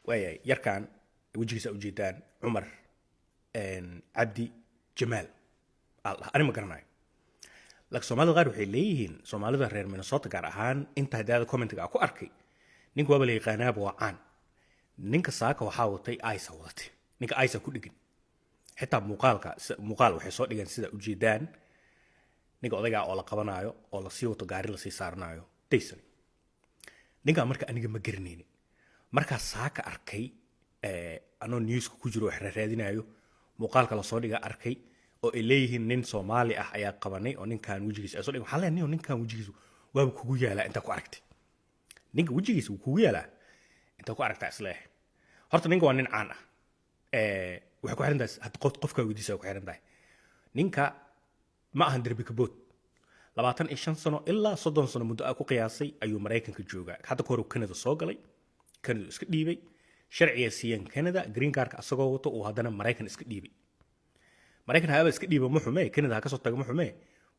Waayahay, yarkan wejigiisa ujeedaan, Cumar Cabdi Jamaal aa la dhahaa. Ani ma garanayo, laakiin Soomaalida qaar waxay leeyihiin, Soomaalida reer Minnesota gaar ahaan, inta hadaada commentiga aa ku arkay, ninka waaba la yaqaanaaba, waa caan. Ninka saaka waxaa watay ICE wadatay, ninka ICE ku dhegin. Xitaa muuqaalka, muuqaal waxay soo dhigeen sida ujeedaan ninka odaygaa oo la qabanaayo oo lasii wato, gaari lasii saaranayo daysan. Ninkaa marka aniga ma garanaynin. Markaa saaka arkay, anoo newska ku jiro wax raadinayo, muuqaalka lasoo dhiga arkay oo ay leeyihiin nin Soomaali ah ayaa qabanay oo ninkan wejigiisa ay soo dhigeen, waxaan leeyahay, ninkan wejigiisa waaba kugu yaalaa intaa ku aragtay. Ninka wejigiisa wuu kugu yaalaa intaa ku aragtaa isleeyahay. Horta ninka waa nin caan ah. Waxay ku xiran tahay hadda qofkaa weydiisa ku xiran tahay. Ninka ma ahan derbi kabood. 25 sano ilaa 30 sano muddo aa ku qiyaasay ayuu Maraykanka joogaa. Hadda ka hor uu Canada soo galay, Canada iska dhiibay, sharciga siiyeen Canada, green cardka asagoo wato uu haddana Maraykan iska dhiibay. Maraykan haaba iska dhiiba ma xume, Canada ha kasoo taga ma xume,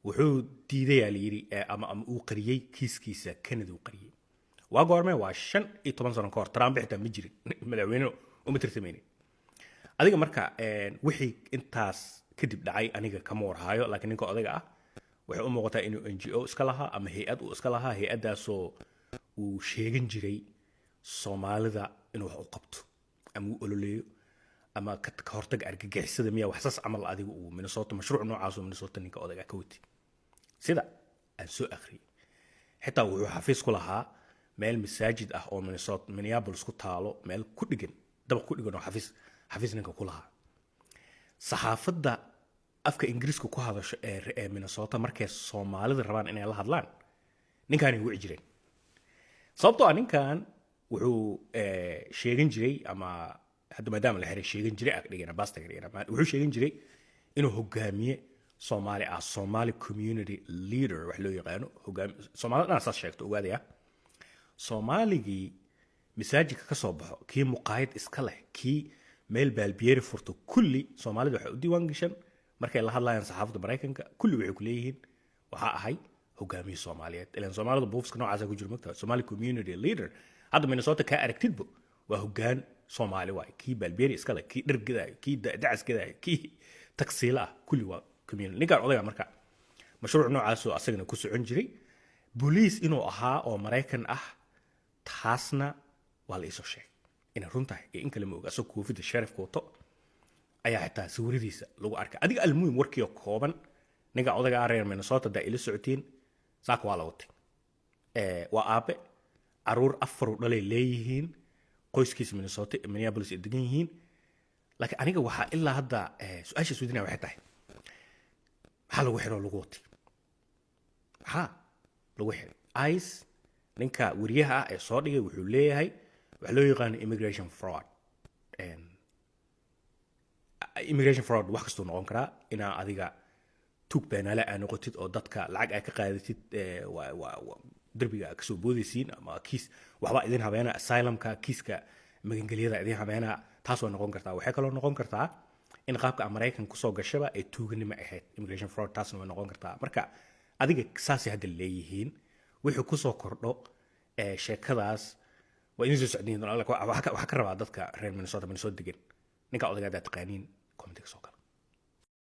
wuxuu diidayaa la yidhi ama uu qariyey kiiskiisa Canada uu qariyey. Waa goormee? Waa 15 sano ka hor. Trump xitaa ma jirin, madaxweyne uma tartamaynin. Adiga marka wixii intaas kadib dhacay aniga kama warhaayo, laakiin ninka odayga ah waxay u muuqataa inuu NGO iska lahaa ama hay-ad uu iska lahaa, hay-addaasoo uu sheegan jiray Soomaalida inuu wax u qabto ama uu ololeeyo ama ka hortaga argagixisada miya, waxsaas camal. Adiga uu Minnesota mashruuc noocaas oo Minnesota ninka odayga ka watay sida aan soo akhriyey. Xitaa wuxuu xafiis ku lahaa meel masaajid ah oo Minnesota, Minneapolis ku taalo, meel ku dhigan, dabaq ku dhigan oo xafiis ninka ku lahaa. Saxaafadda afka Ingiriiska ku hadasho ee Minnesota markay Soomaalida rabaan inay la hadlaan, ninkaanay wici jireen, sababtoo ah ninkan wuxuu sheegan jiray, ama hadda maadaama la xiray sheegan jiray ag dhigana basta dhigana, wuxuu sheegan jiray inuu hogaamiye Soomaali ah, Somali community leader wax loo yaqaano, hogaami Soomaalida dhan saas sheegto. Ogaadaya, Soomaaligii masaajidka ka soo baxo, kii muqaayad iska leh, kii meel baalbiyeeri furto, kulli Soomaalida waxay u diiwaan gashan markay la hadlayaan saxaafadda Maraykanka, kulli waxay ku leeyihiin waxaa ahay hogaamiye Soomaaliyeed. Ilan Soomaalida buufiska noocaasa ku jiro mogtahay, Somali community leader. Hadda Minnesota kaa aragtidbo waa hogaan Soomaali waay, kii baalbiyeeri iska leh, kii dhar gadaayo, kii dacas gadaayo, kii tagsiila ah, kulli waa community. Ninkaan odayga marka mashruuc noocaasoo asagana ku socon jiray, booliis inuu ahaa oo Maraykan ah, taasna waa la iisoo sheegay. Inay run tahay iyo in kale ma oga. Asagoo koofida sheriffka wato ayaa xitaa sawiradiisa lagu arkay. Adiga almuhim, warkiioo kooban, ninka odaga ah, reer Minnesota hadaa ila socotiin, saaka waa la watay. Waa aabe caruur afar u dhalay leeyihiin, qoyskiisa Minnesota, Minneapolis ay degan yihiin. Laakiin aniga waxaa ilaa hadda su-aasha isweydiinaya waxay tahay, maxaa lagu xiro lagu watay? Maxaa lagu xiray? ICE, ninka weriyaha ah ee soo dhigay wuxuu leeyahay waxa loo yaqaano immigration fraud. Immigration fraud wax kastuu noqon karaa, inaa adiga tuug beenaale aa noqotid oo dadka lacag aa ka qaadatid, derbiga aa kasoo boodaysiin, ama kiis waxbaa idin habeena, asylumka, kiiska magangelyada idin habeena, taas waa noqon kartaa. Waxay kaloo noqon kartaa in qaabka aa Maraykan kusoo gashaba ay tuuganimo ahayd, immigration fraud, taasna way noqon kartaa. Marka adiga saasay hadda leeyihiin. Wixii kusoo kordho sheekadaas waa idin soo socdiin doonaa. Waxaa ka rabaa dadka reer Minnesota, Minnesota degan, ninka odayga haddaa taqaaniin, commentiga soo gala.